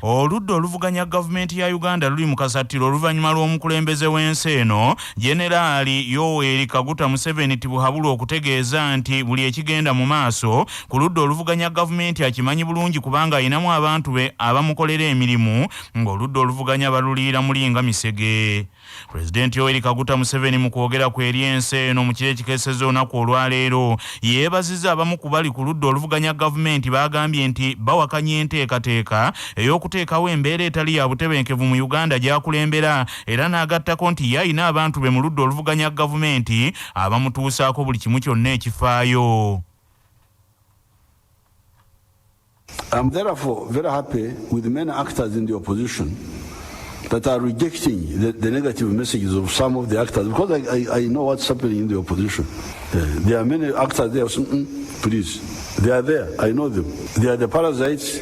Oludda oluvuganya gavumenti ya Uganda luli mu kasattiro oluvannyuma lw'omukulembeze w'ensi eno Jeneraali Yoweri Kaguta Museveni Tibuhaburwa okutegeeza nti buli ekigenda mu maaso ku ludda oluvuganya gavumenti akimanyi bulungi kubanga alinamu abantu be abamukolera emirimu ng'oludda oluvuganya baluliira muli nga misege. Pulezidenti Yoweri Kaguta Museveni mu kwogera kwe eri ensi eno mu kiro ekikeesezza olunaku olwaleero yeebazizza abamu ku bali ku ludda oluvuganya gavumenti baagambye nti bawakanya enteekateeka ey'okuteekawo embeera etali ya butebenkevu mu Uganda gy'akulembera era n'agattako nti ye alina abantu be mu ludda oluvuganya gavumenti abamutuusaako buli kimu kyonna ekifaayo. I'm therefore very happy with many actors in the opposition that are rejecting the negative messages of some of the actors, because I know what's happening in the opposition. There are many actors there, so, please, they are there, I know them. They are the parasites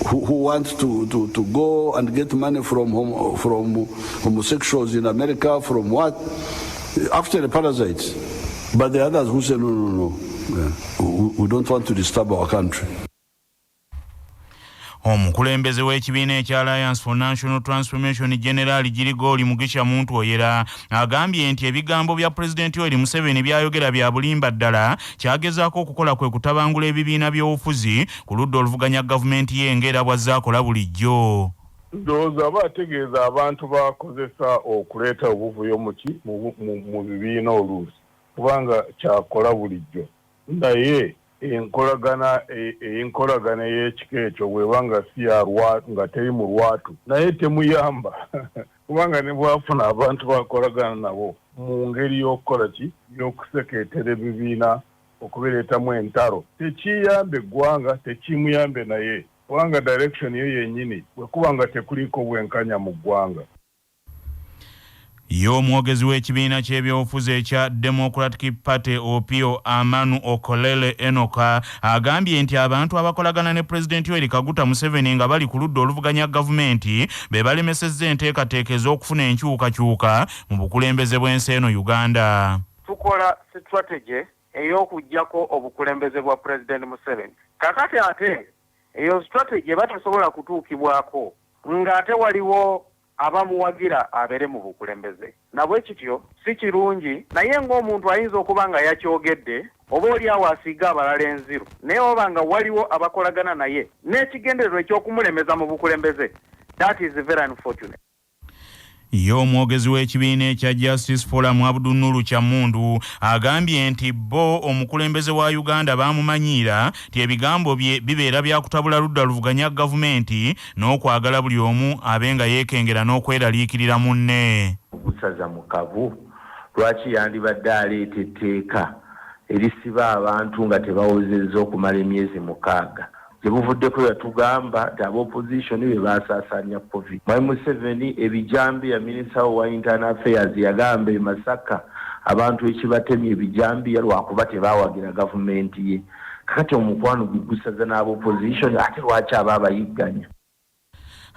who want to go and get money from homosexuals in America, from what? After the parasites. But the others who say, no, no, no, yeah. We don't want to disturb our country. Omukulembeze w'ekibiina ekya Alliance for National Transformation General Girigoli Mugisha Muntu Oyera agambye nti ebigambo bya Pulezidenti Yoweri Museveni byayogera bya bulimba ddala, kyagezaako okukola kwe kutabangula ebibiina by'obufuzi ku ludda oluvuganya gavumenti ye ng'era bw'azze akola bulijjo. Ndowooza aba ategeeza abantu bakozesa okuleeta obuvuyo mu bibiina oluusi, kubanga kyakola bulijjo. Naye enkolagana ey'ekika ekyo bw'eba nga si ya nga teri mu lwatu, naye temuyamba, kubanga ne bw'afuna abantu bakolagana nabo mu ngeri y'okukola ki, y'okusekeetera ebibiina okubireetamu entalo, tekiyambe eggwanga, tekimuyambe naye, kubanga direction yo yennyini bwe kuba nga tekuliiko bwenkanya mu ggwanga. Ye omwogezi w'ekibiina ky'ebyobufuzi ekya Democratic Party Opio Amanu Okolele Enoka agambye nti abantu abakolagana ne Pulezidenti Yoweri Kaguta Museveni nga bali ku ludda oluvuganya gavumenti be balemesezza enteekateeka ez'okufuna enkyukakyuka mu bukulembeze bw'ensi eno Uganda. Tukola strategy ey'okuggyako obukulembeze bwa Pulezidenti Museveni. Kakati ate eyo strategy eba tesobola kutuukibwako ng'ate waliwo abamuwagira abeere mu bukulembeze. Nabwe kityo si kirungi, naye ng'omuntu ayinza okuba nga yakyogedde oba oli awo asiiga abalala enziru, naye oba nga waliwo abakolagana naye n'ekigendererwa eky'okumulemeza mu bukulembeze, that is very unfortunate. Ye omwogezi w'ekibiina ekya Justice Forum Abdunuru Kyamundu agambye nti bo omukulembeze wa Uganda bamumanyiira nti ebigambo bye bibeera byakutabula ludda luvuganya gavumenti n'okwagala buli omu abe nga yeekengera n'okweraliikirira munne. Ogusaza mu kabu, lwaki yandibadde aleeta etteeka erisiba abantu nga tebawozezza okumala emyezi 6? Gye buvuddeko yatugamba nti aba opposition be baasaasaanya COVID. Mwami Museveni ebijambiya, minisita wa Internal Affairs yagamba e Masaka abantu ekibatemye ebijambiya lwakuba tebawagira gavumenti ye. Kakati omukwano gwe gusaza n'aba opposition, ate lwaki aba abayigganya?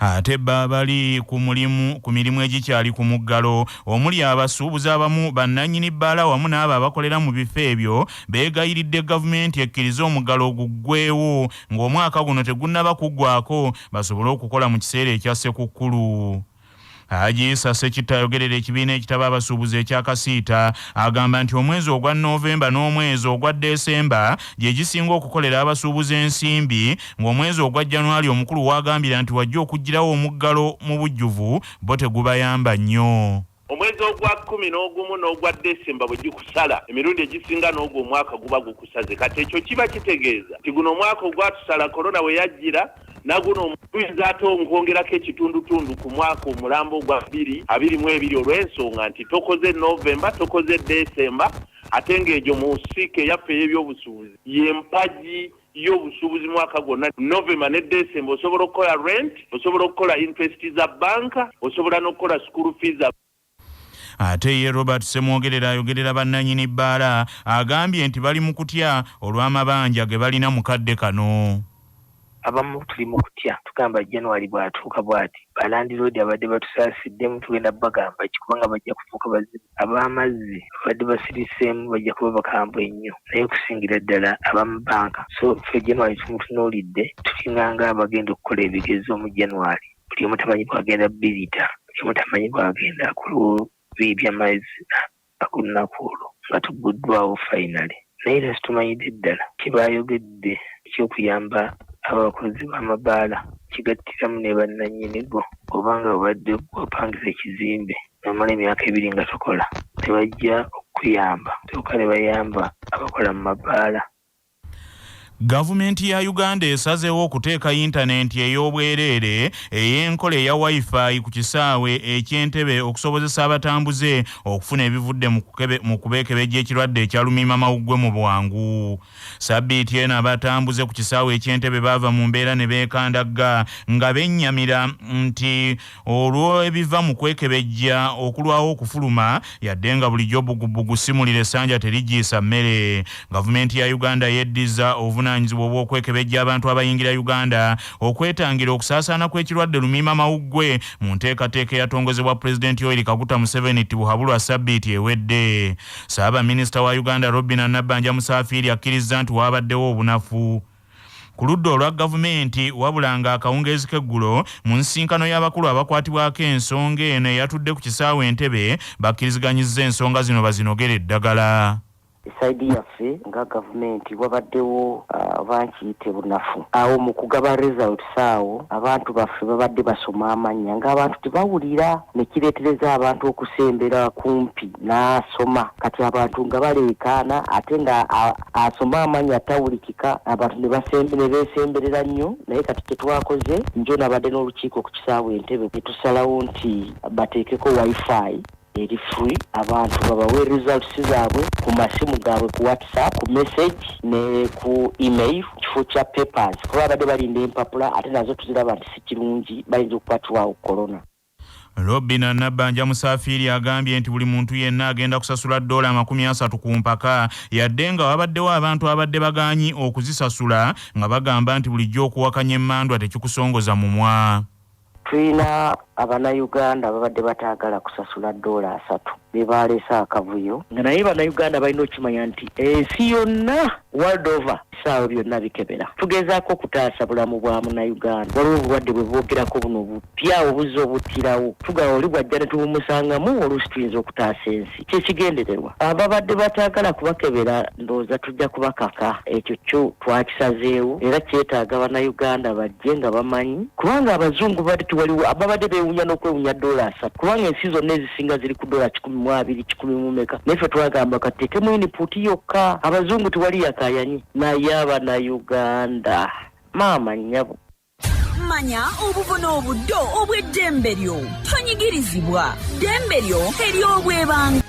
Ate bba bali ku mulimu ku mirimu egikyali ku muggalo omuli abasuubuzi abamu, bannannyini bbaala wamu n'abo abakolera mu bifo ebyo beegayiridde gavumenti ekkirize omuggalo oguggwewo ng'omwaka guno tegunnaba kuggwako basobole okukola mu kiseera ekya Ssekukkulu. Haji Isa Ssekitta ayogerera ekibiina ekitaba abasuubuzi ekya Kasiita agamba nti omwezi ogwa Novemba n'omwezi ogwa Desemba gye gisinga okukolera abasuubuzi ensimbi, ng'omwezi ogwa January omukulu w'agambira nti wajja okuggyirawo omuggalo mu bujjuvu bo tegubayamba nnyo. Omwezi ogwa 11 n'ogwa Desemba bwe gikusala emirundi egisinga n'ogwo omwaka guba gukusaze. Kati ekyo kiba kitegeeza nti guno omwaka ogwatusala korona we yajjira, naguno tuyinza ate okwongerako ekitundutundu ku mwaka omulamba ogwa 2022, olw'ensonga nti tokoze Novemba, tokoze Desemba, ate ng'egyo mu nsiike eyaffe ey'ebyobusuubuzi y'empagi y'obusuubuzi mwaka gwonna. Novemba ne Desemba osobola okukola rent, osobola okukola interest za banka, osobola n'okukola school fees. Ate ye Robert Ssemwogerera ayogerera bannannyini bbaala agambye nti bali mu kutya olw'amabanja ge balina mu kadde kano. Abamu tuli mu kutya, tugamba January bw'atuuka bw'ati Balandiroodi abadde batusaasiddemu tugenda bagamba ki kubanga bajja kufuuka bazibu. Ab'amazzi babadde basiriseemu bajja kuba bakambwe nnyo naye okusingira ddala ab'amabanka. So ffe January tumutunuulidde tulinganga abagenda okukola ebigezo mu January. Buli omu tamanyi bw'agenda biyita, buli omu tamanyi bw'agenda kubiibya mazzi ag'olunaku olwo nga tugguddwawo finally. Naye era situmanyidde ddala kye baayogedde eky'okuyamba abakozi b'amabaala kigattiramu ne bannannyini go oba nga obadde wapangisa ekizimbe n'omala emyaka ebiri nga tokola ne bajja okukuyamba kyokka ne bayamba abakola mu mabaala. Gavumenti ya Uganda esazeewo okuteeka yintanenti ey'obwereere ey'enkola eya Wi-Fi ku kisaawe eky'Entebbe okusobozesa abatambuze okufuna ebivudde mu kubeekebejja ekirwadde ekya lumiimamawuggwe mu bwangu. Sabbiiti eno abatambuze ku kisaawe eky'Entebbe baava mu mbeera ne beekandagga nga bennyamira nti olw'ebiva mu kwekebejja okulwawo okufuluma yadde nga bulijjo bbugubugu si muliro essanja terigiisa mmere. Gavumenti ya Uganda yeddiza obuvunaanyizibwa obw'okwekebejja abantu abayingira Uganda okwetangira okusaasaana kw'ekirwadde lumiimamawuggwe mu nteekateeka eyatongozebwa Pulezidenti Yoweri Kaguta Museveni Tibuhaburwa ssabbiiti ewedde. Ssaabaminisita wa Uganda Robinah Nabbanja Musafiri akkirizza nti waabaddewo obunafu ku ludda olwa gavumenti wabula nga akawungeezi k'eggulo mu nsisinkano y'abakulu abakwatibwako ensonga eno eyatudde ku kisaawe Entebbe bakkiriziganyizza ensonga zino bazinogere eddagala. Esayidi yaffe nga gavumenti wabaddewo oba nkiyite bunafu awo mu kugaba results awo abantu baffe babadde basoma amannya ng'abantu tebawulira ne kireetereza abantu okusembera kumpi n'asoma kati abantu nga baleekaana ate nga asoma amanya tawulikika abantu ne beesemberera nnyo naye kati kye twakoze njo nabadde n'olukiiko ku kisaawe Entebbe ne tusalawo nti bateekeko wifi eri free abantu babawe results zaabwe ku masimu gaabwe ku WhatsApp ku message ne ku email kifo kya papers kuba babadde balinda empapula ate nazo tuziraba nti si kirungi bayinza okukwatibwawo corona. Robinah Nabbanja Musafiri agambye nti buli muntu yenna agenda kusasula $30 ku mpaka yadde nga wabaddewo abantu abadde bagaanyi okuzisasula nga bagamba nti bulijjo okuwakanya emmandwa tekikusongoza mumwa. Tulina Abannayuganda babadde bataagala kusasula $30 be baleese akavuyo nga naye Bannayuganda balina okukimanya nti ensi yonna world over essaawa byonna bikebera. Tugezaako okutaasa bulamu bwa Munnayuganda. Waliwo obulwadde bwe boogerako buno bupya obuzze obuttirawo tugaba oli bw'ajja ne tubumusangamu oluusi tuyinza okutaasa ensi kyekigendererwa. Ababadde bataagala kubakebera ndowooza tujja kubakaka ekyo kyo twakisazeewo era kyetaaga Bannayuganda bajje nga bamanyi kubanga abazungu babadde tewaliwo ababadde beewunya n'okwewunya $30 kubanga ensi zonna ezisinga ziri ku $120 110 naye ffe twagamba katuteekemu input yokka abazungu tewali yakaayanyi naye Abannayuganda maama nnyabo. Manya obuvo n'obuddo obw'eddembe lyo tonyigirizibwa ddembe lyo ery'obwebanga.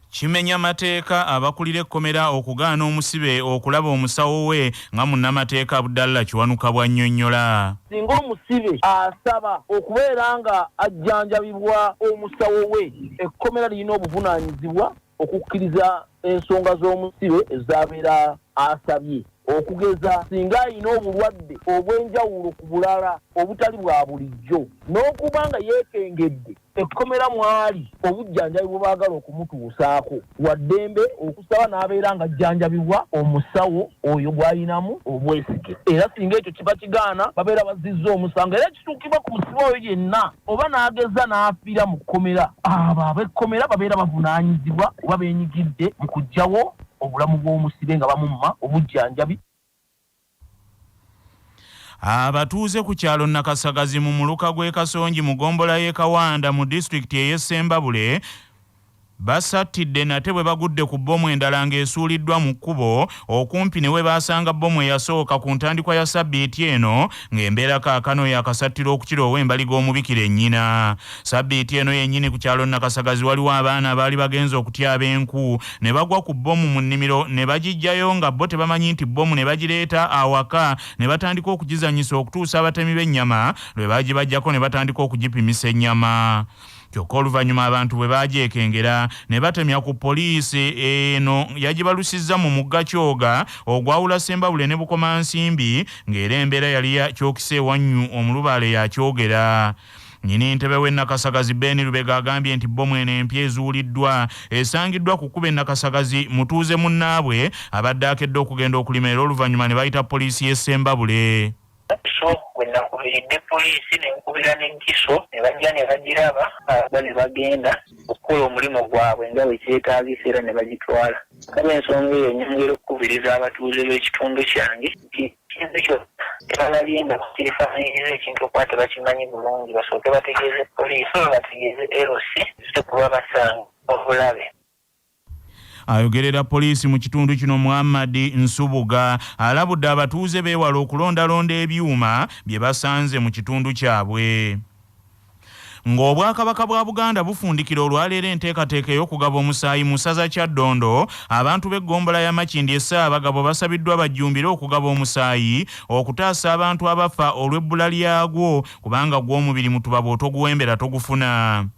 Kimenya mateeka abakulira ekkomera okugaana omusibe okulaba omusawo we nga munnamateeka Abdallah Kiwanuka bw'annyonnyola. Singa omusibe asaba okubeera nga ajjanjabibwa omusawo we, ekkomera lirina obuvunaanyizibwa okukkiriza ensonga z'omusibe ez'abeera asabye. Okugeza singa alina obulwadde obw'enjawulo ku bulala obutali bwa bulijjo n'okuba nga yeekengedde ekkomera mw'ali obujjanjabi bwe baagala okumutuusaako, wa ddembe okusaba n'abeera ng'ajjanjabibwa omusawo oyo gw'alinamu obwesige. Era singa ekyo kiba kigaana, babeera bazzizza omusango era ekituukibwa ku musibe oyo yenna oba n'ageza n'afiira mu kkomera, abo ab'ekkomera babeera bavunaanyizibwa oba beenyigidde mu kuggyawo obulamu bw'omusibe nga bamumma obujjanjabi. Abatuuze ku kyalo Nakasagazi mu muluka gw'e Kasongi mu ggombolola y'e Kawanda mu disitulikiti ey'e Ssembabule basattidde nate bwe bagudde ku bbomu endala ng'esuuliddwa mu kkubo okumpi ne we baasanga bbomu eyasooka ku ntandikwa ya ssabbiiti eno ng'embeera kaakano yaakasattira okukira ow'embaliga omubikira ennyina. Ssabbiiti eno yennyini ku kyalo Nakasagazi waliwo abaana abaali bagenze okutyaba enku ne bagwa ku bbomu mu nnimiro ne bagiggyayo nga bo tebamanyi nti bbomu ne bagireeta awaka ne batandika okugizannyisa okutuusa abatemi b'ennyama lwe baagibaggyako ne batandika okugipimisa ennyama. Kyokka oluvannyuma abantu bwe baagyekengera ne batemya ku poliisi eno yagibalusizza mu mugga Kyoga ogwawula Ssembabule ne Bukomansimbi ng'era embeera yali ya kyokisa ewannyu omulubaale yakyogera. Nnyini ntebe w'e Nakasagazi Ben Lubega agambye nti bbomu eno empya ezuuliddwa esangiddwa ku kkubo e Nakasagazi mutuuze munnaabwe abadde akedde okugenda okulima era oluvannyuma ne bayita poliisi y'e Ssembabule. So we nakubiridde poliisi ne nkubira ne Giso ne bajja ne bagiraba aba ne bagenda okukola omulimu gwabwe nga bwe kyetaagisa era ne bagitwala. Kale ensonga eyo nnyongera okukubiriza abatuuze b'ekitundu kyange nti ekintu kyonna kye balabye nga kyefaananyiriza ekintu okuba tebakimanyi bulungi basooke bategeeze poliisi oba bategeeze LC kuba basanga obulabe. Ayogerera poliisi mu kitundu kino Muhammad Nsubuga alabudde abatuuze beewale okulondalonda ebyuma bye basanze mu kitundu kyabwe. Ng'Obwakabaka bwa Buganda bufundikira olwaleero enteekateeka ey'okugaba omusaayi mu ssaza Kyaddondo, abantu b'eggombolola ya Makindye Ssaabagabo basabiddwa bajjumbire okugaba omusaayi okutaasa abantu abafa olw'ebbula lyagwo kubanga gw'omubiri mutuba bw'otoguwembera togufuna.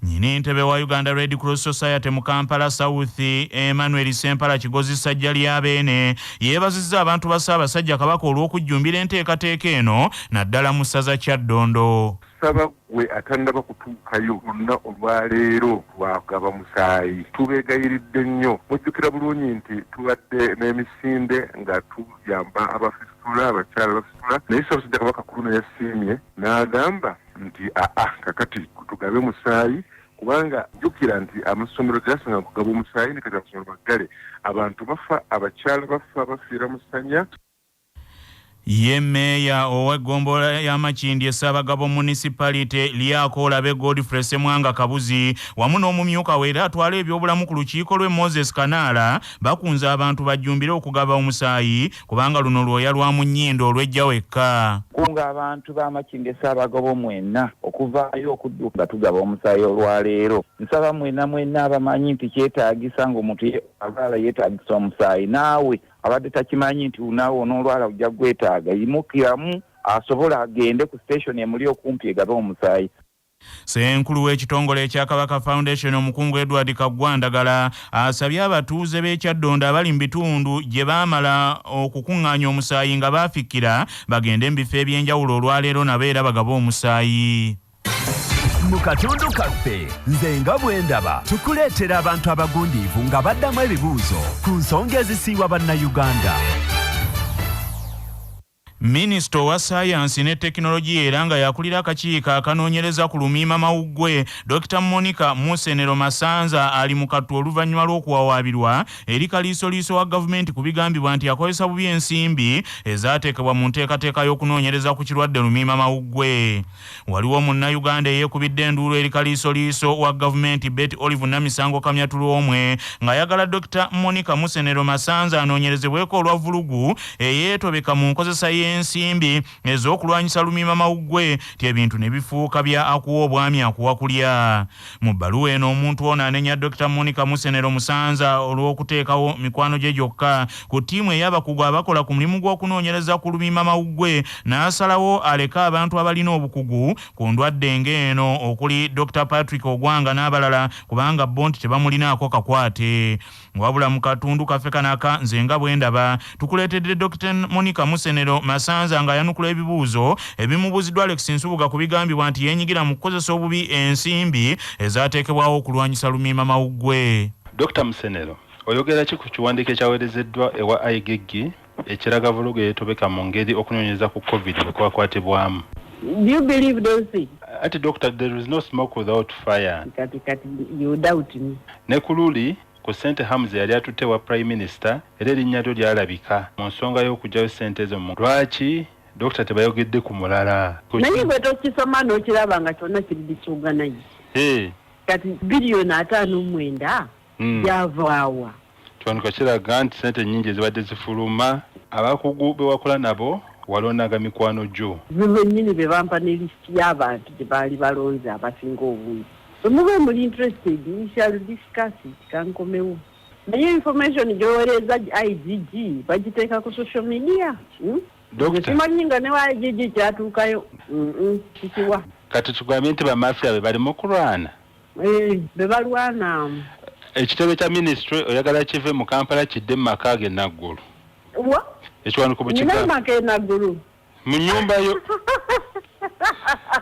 Nnyini ntebe wa Uganda Red Cross Society mu Kampala South Emmanuel Ssempala Kigozi Ssajja lya Beene yeebazizza abantu ba Ssaabasajja Kabaka olw'okujjumbira enteekateeka eno naddala mu ssaza Kyaddondo. Tusaba ggwe atannaba kutuukayo lwonna olwaleero lwagaba musaayi, tubeegayiridde nnyo. Mujjukira bulungi nti tubadde n'emisinde nga tuyamba abafisitula, abakyala abafisitula, naye Ssaabasajja Kabaka ku luno yasiimye n'agamba nti aa kakati tugabe musaayi, kubanga jjukira nti amasomero teyasanga kugaba omusaayi ne kati amasomero maggale, abantu bafa, abakyala bafa, bafiira mu ssanya. Ye mmeeya ow'eggombolola ya Makindye Ssaabagabo Municipality Lyako Olabe Godfrey Ssemwanga Kabuzi wamu n'omumyuka we era atwala ebyobulamu ku lukiiko lwe Moses Kanaala bakunze abantu bajjumbire okugaba omusaayi kubanga luno lwoya lwa mu nnyindo olw'ejja wekka. Kunga abantu ba Makindye Ssaabagabo mwenna okuvaayo okudduka nga tugaba omusaayi olwaleero. Nsaba mwenna mwenna abamanyi nti kyetaagisa ng'omuntu alwala yeetaagisa omusaayi, naawe abadde takimanyi nti naawe onoolwala ojja gwetaaga, yimukiramu asobola agende ku station emuli okumpi egabe omusaayi. Ssenkulu w'ekitongole ekya Kabaka Foundation omukungu Edward Kaggwa Ndagala asabye abatuuze b'e Kyaddondo abali mu bitundu gye baamala okukuŋŋaanya omusaayi nga baafikkira bagende mu bifo eby'enjawulo olwaleero nabo era bagabe omusaayi. Mu katundu kaffe nze nga bwe ndaba tukuleetera abantu abagundiivu nga baddamu ebibuuzo ku nsonga ezisiiwa Bannayuganda. Minisita owa ssaayansi ne tekinologiya era nga yakulira akakiiko akanoonyereza ku lumiima mawuggwe Dokita Monica Musenero Masanza ali mu kattu oluvannyuma lw'okuwawaabirwa eri kaliisoliiso wa gavumenti ku bigambibwa nti akozesa bubi ensimbi ezaateekebwa mu nteekateeka y'okunoonyereza ku kirwadde lumiima mawuggwe. Waliwo munnayuganda eyeekubidde enduulu eri kaliisoliiso wa gavumenti Betty Olive Namisango Kamya Tulwomwe ng'ayagala Dokita Monica Musenero Masanza anoonyerezebweko olwa vvulugu eyeetobeka mu nkozesa y'ensimbi ez'okulwanyisa lumiima mawuggwe ti ebintu ne bifuuka bya akuwa obwami akuwa kulya. Mu bbaluwa eno omuntu ono anenya Dokita Monica Musenero Musanza olw'okuteekawo mikwano gye gyokka ku ttiimu ey'abakugu abakola ku mulimu gw'okunoonyereza ku lumiima mawuggwe n'asalawo aleke abantu abalina obukugu ku ndwadde ng'eno okuli Dokita Patrick Ogwanga n'abalala kubanga bo nti tebamulinaako kakwate. Wabula mu katundu kaffe kano aka nze nga bwe ndaba tukuleetedde Dokita Monica Musenero Masanza ng'ayanukula ebibuuzo ebimubuuziddwa Alex Nsubuga ku bigambibwa nti yeenyigira mu kukozesa obubi ensimbi ezaateekebwawo okulwanyisa lumiima mawuggwe. Dokita Musenero, oyogera ki ku kiwandiiko ekyaweerezeddwa ewa IGG ekiraga vvulugu eyeetobeka mu ngeri okunoonyereza ku Covid bwe kwakwatibwamu? Do you believe those things? Ati doctor, there is no smoke without fire. Kati kati you doubt me. Ne ku luli ku ssente Hamza yali atutte ewa Prime Minister era erinnya lyo lyalabika mu nsonga y'okuggyayo ssente ezo mu lwaki Dokita tebayogedde ku mulala? Naye gwe tokisoma n'okiraba nga kyonna kiri disorganized. Hee. Kati biliyoni 59 gyavaawa? Kiwanuka kiraga nti ssente nnyingi ezibadde zifuluma. Abakugu be wakola nabo walondaga mikwano gyo? Be bennyini be bampa ne list y'abantu gye baali balonze abasinga obungi. Bwe muba muli interested we shall discuss it. Kankomewo. Naye information gy'oweereza IGG bagiteeka ku social media? Hmm? Doctor. Simanyi nga ne wa IGG kyatuukayo. Kikiwa. Kati tugambye nti bamafiya be bali mu kulwana? Eh, be balwana. Ekitebe kya minisitule oyagala kive mu Kampala kidde mu maka ge Naggulu? Wa? Ekiwandiiko bwe Nina kigamba. amaka e Naggulu. Mu nnyumba yo.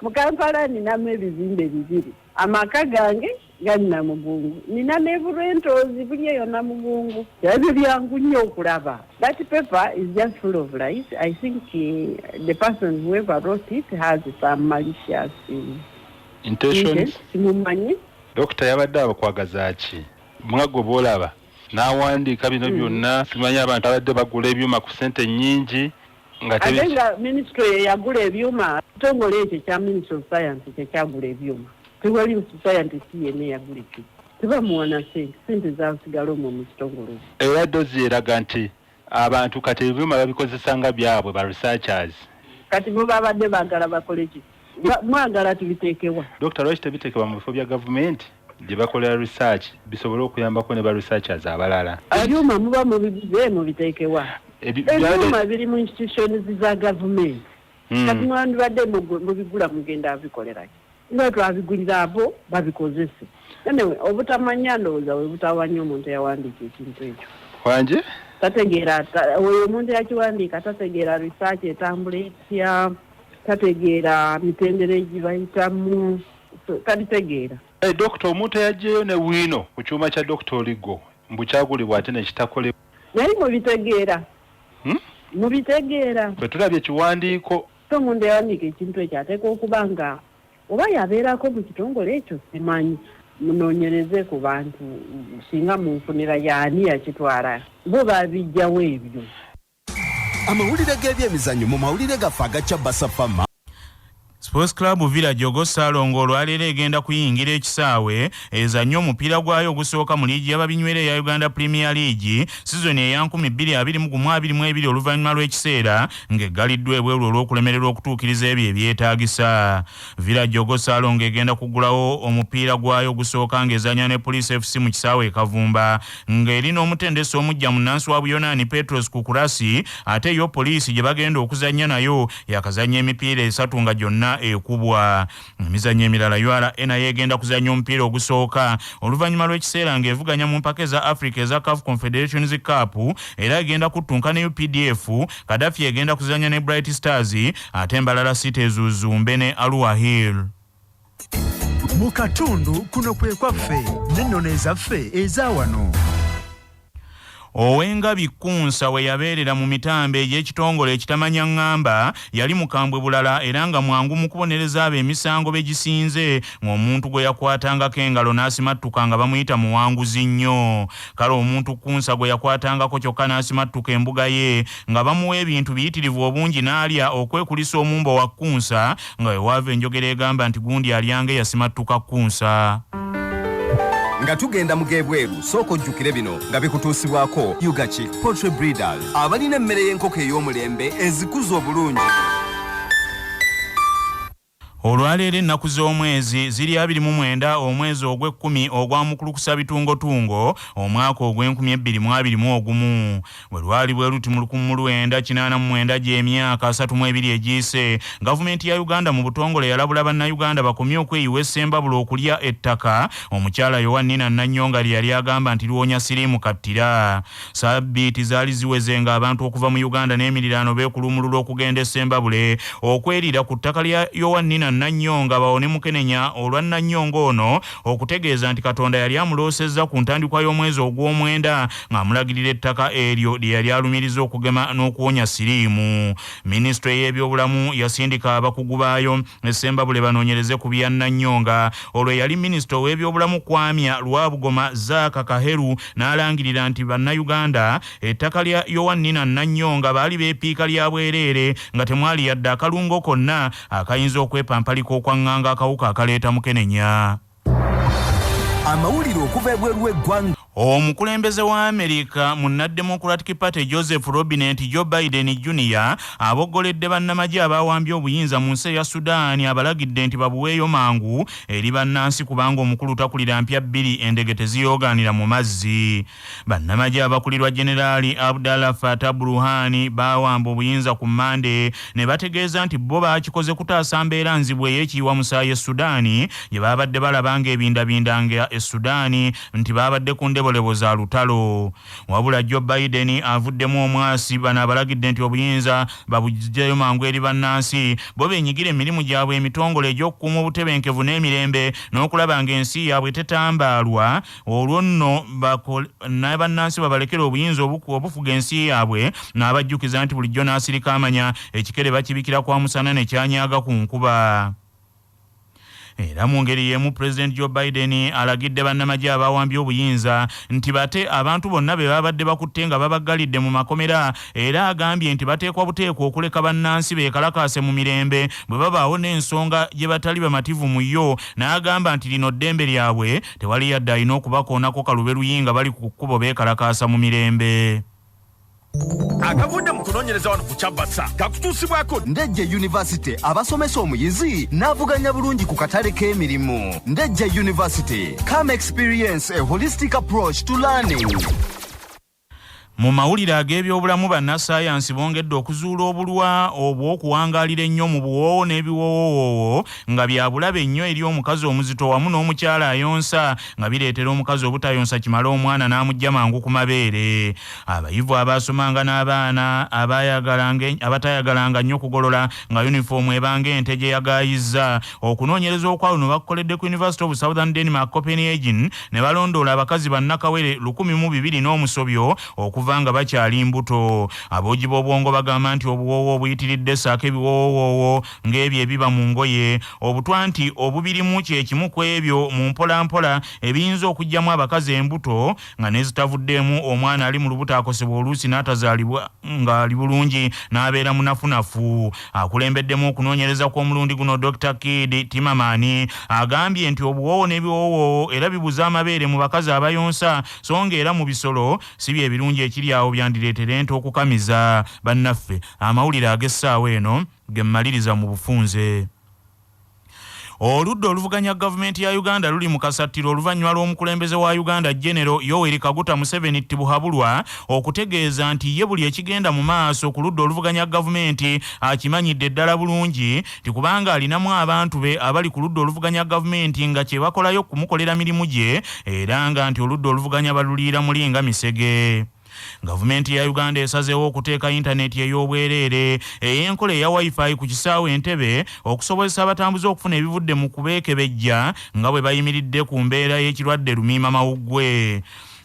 Mu Kampala ninamu ebizimbe bibiri. Amaka gange gali Namugungu. Nina ne Burentoozi buli eyo Namugungu. Ebyo byangu nnyo okulaba. That paper is just full of lies. I think the person whoever wrote it has some malicious Intentions. intent. Simumanyi. Dokita yabadde abakwagaza ki? Nga gwe bw'olaba n'awandiika bino byonna, simanyi abantu abadde bagula ebyuma ku ssente nnyingi nga Ate tebi nga minisitule ye yagula ebyuma, ekitongole ekyo ekya Ministry of Science kye kyagula ebyuma. Tewali scientist yenna eyagula ekyuma. Tebamuwa na ssente, ssente zasigala omwo mu kitongole. Era dozi eraga nti abantu kati ebyuma babikozesa nga byabwe ba researchers. Kati bo babadde baagala bakole ki? Mwagala tubiteeke wa? Dokita, lwaki tebiteekebwa mu bifo bya gavumenti gye bakolera research bisobole okuyambako ne ba researchers abalala? Ebyuma muba mubiguze mubiteeke wa? Ebyuma biri mu institutions za gavumenti. Kati mwandibadde mubigula mugenda bikolera ki? Nga twabigulira abo babikozese. Anyway, obutamanya ndowooza bwe butawanya omuntu eyawandiika ekintu ekyo. Wanje? Tategeera, oyo omuntu eyakiwandiika tategeera research etambula etya, tategeera mitendera egibayitamu, so, tabitegeera. Hey, Dokita, omuntu eyaggyeyo ne bwino ku kyuma kya Dokita Oligo mbu kyagulibwa ate ne kitakolebwa. Naye mubitegeera. Mubitegeera. Ffe tulabye ekiwandiiko. So omuntu eyawandiika ekintu ekyo ateekwa okuba nga oba yabeerako mu kitongole ekyo, simanyi. Munoonyereze ku bantu, singa munfunira yaani yakitwala, bo babijjawo ebyo. Amawulire g'ebyemizannyo mu mawulire gaffe aga Kyabasa Fama. Sports Club Villa Jogo Ssalongo olwaleero egenda kuyingira ekisaawe ezannye omupiira gwayo ogusooka mu liigi y'ababinywera eya Uganda Premier League sizoni eya nkumi bbiri abiri mu gumu abiri mu ebiri oluvannyuma lw'ekiseera ng'eggaliddwa ebweru olw'okulemererwa okutuukiriza ebyo ebyetaagisa. Villa Jogo Ssalongo egenda kuggulawo omupiira gwayo ogusooka ng'ezannya ne Police FC mu kisaawe e Kavumba ng'eri n'omutendesi omuggya munnansi wa Buyonaani Petros Kukurasi, ate yo Poliisi gye bagenda okuzannya nayo yakazannya emipiira 3 nga gyonna ekubwa. Emizannyo emirala, URA nayo egenda kuzannya omupiira ogusooka oluvannyuma lw'ekiseera ng'evuganya mu mpaka eza Africa eza CAF Confederations Cup, era egenda kuttunka ne UPDF. Gaddafi egenda kuzannya ne Bright Stars, ate Mbarara City ezuzumbe ne Arua Hill. Mu katundu kuno kwe kwaffe n'ennono ezaffe eza wano. Owengabi Kkunsa we yabeerera mu mitambo egy'ekitongole ekitamanya ŋŋamba yali mukambwe bulala era nga mwangu mu kubonereza abo emisango be gisinze, ng'omuntu gwe yakwatangako engalo n'asimattuka nga bamuyita muwanguzi nnyo. Kale omuntu Kkunsa gwe yakwatangako kyokka n'asimattuka embuga ye nga bamuwa ebintu biyitirivu obungi n'alya okwekulisa omumbo wa Kkunsa, nga we waava enjogera egamba nti gundi alyange yasimattuka Kkunsa. Nga tugenda mu g'ebweru, sooka ojjukire bino nga bikutuusibwako Ugachick Poultry Breeders, abalina emmere y'enkoko ey'omulembe ezikuza obulungi. Olwaleero ennaku z'omwezi ziri abiri mu mwenda omwezi ogw'ekkumi ogwa mukulukusa bitungotungo omwaka ogw'enkumi ebbiri mu abiri mu ogumu. Bwe lwali bwe luti mu lukumi mu lwenda kinaana mu mwenda gy'emyaka asatu mu ebiri egiyise, gavumenti ya Uganda mu butongole yalabula bannayuganda bakomye okweyiwa essembabula okulya ettaka omukyala Yowanina Nannyonga lye yali agamba nti liwonya siriimu kattira. Sabbiiti zaali ziweze ng'abantu okuva mu Uganda n'emiriraano beekulumulula okugenda essembabule okwerira ku ttaka lya Yowanina Nannyonga bawone mukenenya olwa Nannyonga ono okutegeeza nti Katonda yali amuloosezza ku ntandikwa y'omwezi ogw'omwenda ng'amulagirira ettaka eryo lye yali alumiriza okugema n'okuwonya siriimu. Minisitule y'ebyobulamu yasindika abakugu baayo essembabule banoonyereze ku bya Nannyonga. Olwo eyali minisita ow'ebyobulamu Kwamya Lwabugoma Zaaka Kaheru n'alangirira nti bannayuganda ettaka lya Yowanina Nannyonga baali beepiika lya bwereere nga temwali yadde akalungo konna akayinza okwepampalika okwaŋŋanga akawuka akaleeta mukenenya. Amawulire okuva ebweru w'eggwanga. Omukulembeze wa Amerika munnademocratic Party Joseph Robinette Joe Biden Jr aboggoledde bannamagye abawambye obuyinza mu nsi eya Sudan, abalagidde nti babuweeyo mangu eri bannansi kubanga omukulu takulira mpya bbiri, endege teziyoogaanira mu mazzi. Bannamagye abakulirwa Generaali Abdallah Fatah Burhani bawamba obuyinza ku Mmande ne bategeeza nti bo bakikoze kutaasa mbeera nzibu ey'ekiyiwa musaayi e Sudan gye babadde balaba ng'ebindabinda e Sudan nti babadde ku ndebo za lutalo. Wabula Joe Biden avuddemu omwasi, bano abalagidde nti obuyinza babuggyeyo mangu eri bannansi, bo beenyigira emirimu gyabwe emitongole egy'okukuuma obutebenkevu n'emirembe n'okulaba ng'ensi yaabwe tetambaalwa, olwo nno ne bannansi babalekere obuyinza obufuga ensi yaabwe. N'abajjukiza nti bulijjo n'asirika amanya ekikere bakibikira kwa musana ne kyanyaga ku nkuba. Era mu ngeri y'emu, Pulezidenti Joe Biden alagidde bannamagye abawambye obuyinza nti bate abantu bonna be babadde bakutte nga babaggalidde mu makomera, era agambye nti bateekwa buteekwa okuleka bannansi beekalakaase mu mirembe bwe babaawo n'ensonga gye batali bamativu mu yo, n'agamba nti lino ddembe lyabwe, tewali yadde alina okubakoonako kalube luyi nga bali ku kkubo beekalakaasa mu mirembe. Akavudde mu kunoonyereza wano ku Kyabasa kakutuusibwako Ndejje University, abasomesa omuyizi n'avuganya bulungi ku katale k'emirimu. Ndejje University, come experience a holistic approach to learning. Mu mawulire ag'ebyobulamu, bannassaayansi bongedde okuzuula obulwa obw'okuwangaalira ennyo mu buwoowo n'ebiwoowoowo nga bya bulabe ennyo eri omukazi omuzito wamu n'omukyala ayonsa, nga bireetera omukazi obutayonsa kimala omwana n'amuggya mangu ku mabeere. Abayivu abaasomanga n'abaana abatayagalanga nnyo kugolola nga yunifoomu ebanga ente gye yagaayizza. Okunoonyereza okwaluno bakukoledde ku University of Southern Denmark, Copenhagen, ne balondoola abakazi bannakawere 1,002 n'omusobyo okuva nga bakyali mbuto. Aboogi b'obwongo bagamba nti obuwoowo obuyitiridde ssaako ebiwoowoowo ng'ebyo ebiba mu ngoye, obutwa nti obubirimu kye kimu ku ebyo mu mpolampola ebiyinza okuggyamu abakazi embuto nga nezitavuddeemu, omwana ali mu lubuto akosebwa, oluusi n'atazaalibwa ng'ali bulungi n'abeera munafunafu. Akulembeddemu okunoonyereza kw'omulundi guno, Dr Kid Timmerman, agambye nti obuwoowo n'ebiwoowoowo era bibuza amabeere mu bakazi abayonsa, so nga era mu bisolo si bye birungi ekiri awo byandireetera ente okukamiza. Bannaffe, amawulire ag'essaawa eno ge mmaliriza mu bufunze. Oludda oluvuganya gavumenti ya Uganda luli mu kasattiro oluvannyuma lw'omukulembeze wa Uganda Genero Yoweri Kaguta Museveni Tibuhaburwa okutegeeza nti ye buli ekigenda mu maaso ku ludda oluvuganya gavumenti akimanyidde ddala bulungi, nti kubanga alinamu abantu be abali ku ludda oluvuganya gavumenti nga kye bakolayo kumukolera mirimu gye, era nga nti oludda oluvuganya baluliira muli nga misege. Gavumenti ya Uganda esazeewo okuteeka yintaneti ey'obwereere ey'enkola eya Wifi ku kisaawe Entebbe okusobozesa abatambuze okufuna ebivudde mu kubeekebejja nga bwe bayimiridde ku mbeera y'ekirwadde lumiima mawuggwe.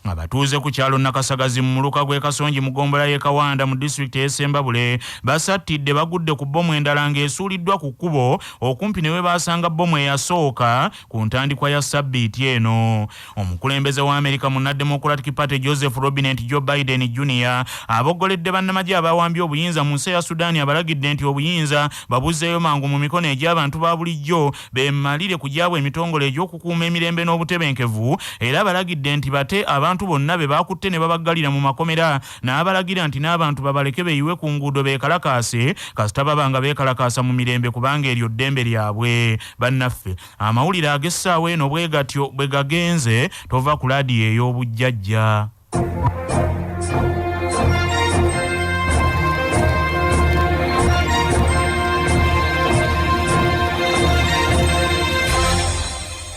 Abatuuze ku kyalo Nakasagazi mu muluka gw'e Kasongi mu ggombolola y'e Kawanda mu disitulikiti ey'e Ssembabule basattidde bagudde ku bbomu endala ng'esuuliddwa ku kkubo okumpi ne we baasanga bbomu eyasooka ku ntandikwa ya ssabbiiti eno. Omukulembeze wa Amerika munnademocratic Party Joseph Robinette Joe Biden Jr aboggoledde bannamagye abawambye obuyinza mu nsi eya Sudaani, abalagidde nti obuyinza babuzzeeyo mangu mu mikono egy'abantu ba bulijjo, beemalire ku gyabwe emitongole egy'okukuuma emirembe n'obutebenkevu, era abalagidde nti bate abantu bonna be bakutte ne babaggalira mu makomera, n'abalagira nti n'abantu babaleke beeyiwe ku nguudo beekalakaase kasita baba nga beekalakaasa mu mirembe, kubanga eryo ddembe lyabwe. Bannaffe, amawulire ag'essaawa eno bwe gatyo bwe gagenze. Tova ku laadiyo ey'obujjajja.